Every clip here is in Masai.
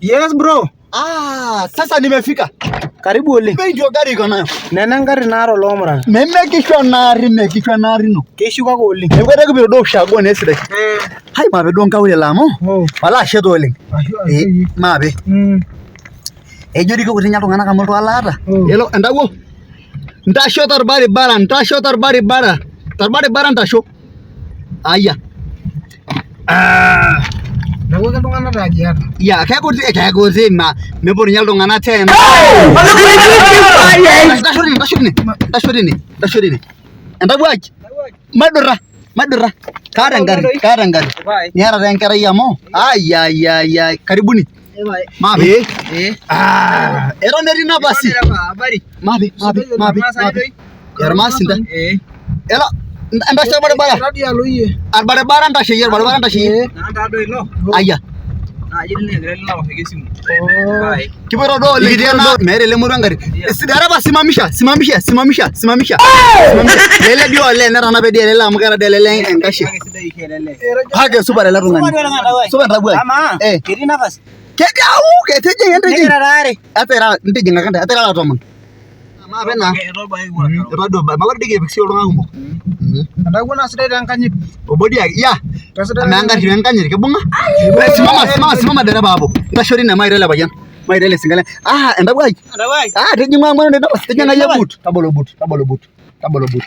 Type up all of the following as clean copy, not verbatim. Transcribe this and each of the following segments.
Yes bro. Ah, sasa nimefika. Karibu oleng. Bei ndio gari iko nayo. Nena engari naata oloomuran. Nemekishwa naari, mekishwa naari no. Keishu kake oleng. Ekweta kipiro duo ushago naa esidai. Hai maape duo nkaulele amu Oh. wala ashe taa oleng. Ashu Eh, ashu. maape. Ejo dii kekuti ninye iltung'anak amu iltung'anak laata. Mm. Elo entawuo. Ntasho torbaribara, ntasho torbaribara. Torbaribara ntasho. Aya. Ah. Neeku ake iltung'anak taa kiata. Ya, kekuti kekuti ma mepuo ninye iltung'anak tena. Ntasho tine, ntasho tine, ntasho tine, ntasho tine. Entawuo ai. Maidurra, maidurra. Kaata engarri, kaata engarri. Niata taa enkerai amu ai ai ai ai karibuni. Maape. Ah, eton etii nafasi. Maape, maape, maape, maape. Irmaasinta. Elo, entashe orbaribara. Orbaribara ntasheyie, orbaribara ntasheyie. Aya. Kipoito duo oleng. Ikitii ena meeta ele moruo engarri. Dereva simamisha, simamisha, simamisha, simamisha. Simamisha. Lele dio olee netanape dii ele lee amu keeta dii ele lee enkashe. Kake supat ele tung'ani. Supat entawuo ai. Eh. Ketii nafasi? Ketii au ketijing'a entijing. Nikira taare. Ata ira ntijing'a ake ntae, ata irara tomon. Maape naa. Etodua makore dii kipik sii iltung'anak kumok. Entawuo naa sidai tenkanyit. Obo dii ake ya. Kesidai Amaa engarri enkanyit kibung'a? Simama, simama, simama dereva hapo. Ntasho tine maita ele payian. Maita ele sinkale. Ah, entawuo ai. Ah, tijing'u amu ore nafasi tijing'a iyie boot. Tabolo boot, tabolo boot. Tabolo boot.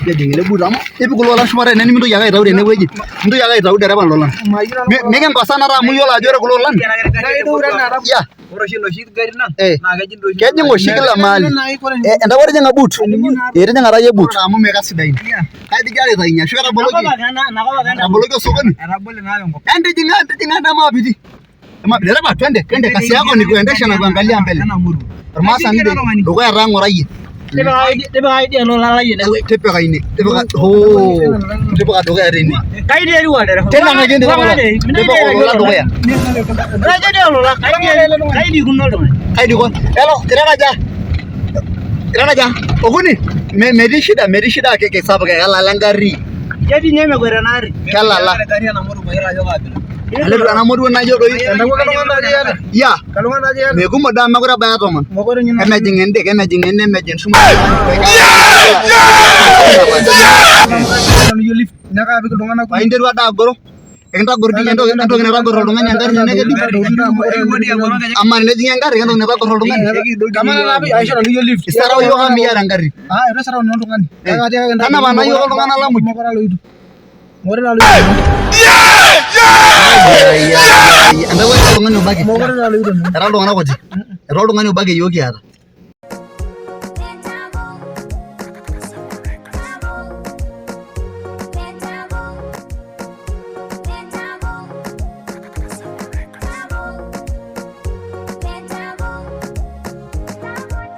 Tijing'a ele boot amu ipik ilolan shumata tene nimintoki ake aitau tene wueji. Mintoki ake aitau dereva ilolan. Mikinkosana taa amu iyiolo ajo ore kulo olan. Ya. Ore oshi inoshi garin ang Eh. naa kejing doi oshi Kejing oshi kila mahali. Eh, entawuo tijing'a boot. Eh, tijing'a taa iyie boot. Amu mekasidain. Kaji igira aitayunye ashu ketaboloki? Ketaboloki osokoni? Etabole naa enkop. Entijing'a, entijing'a nta maapiti. Dereva, twende, twende. Kasi yako ni kuendesha na kuangalia mbele. Ormaasani doi, dukuya taa ng'ura iyie. Tipika idia lola lai ene. Tipika ine, tipika, hoo, tipika dukuya teine. Kai dii eriwa dereva. Tinang'aki endereva olola. Tipika olola dukuya. Kajo dii olola. Kai dii ikununo oltung'ani. Kai dii iko? Elo, irara aja? Irara aja? Okuni? Metii shida, metii shida kisapuk kelala engarri. Ketii ninye emekuet ena arri. Kelala. Aletu ena moruo najo doi. Ya. Mekumok daa mekure ebaya tomon. Emejing ende, kemejing ene, mejing shumata. Paa interua daa agoro. Ekintagor dii entoki entoki naitagor oltung'ani engarri tenekedi. Amaa tenejing'i engarri kentoki naitagor oltung'ani. Isarau iyiook amu miata engarri. Tanapa naa iyiook iltung'anak lamuj. Entawuo oltung'ani obo ake. Era iltung'anak kuti. Era oltung'ani obo ake iyiook kiata.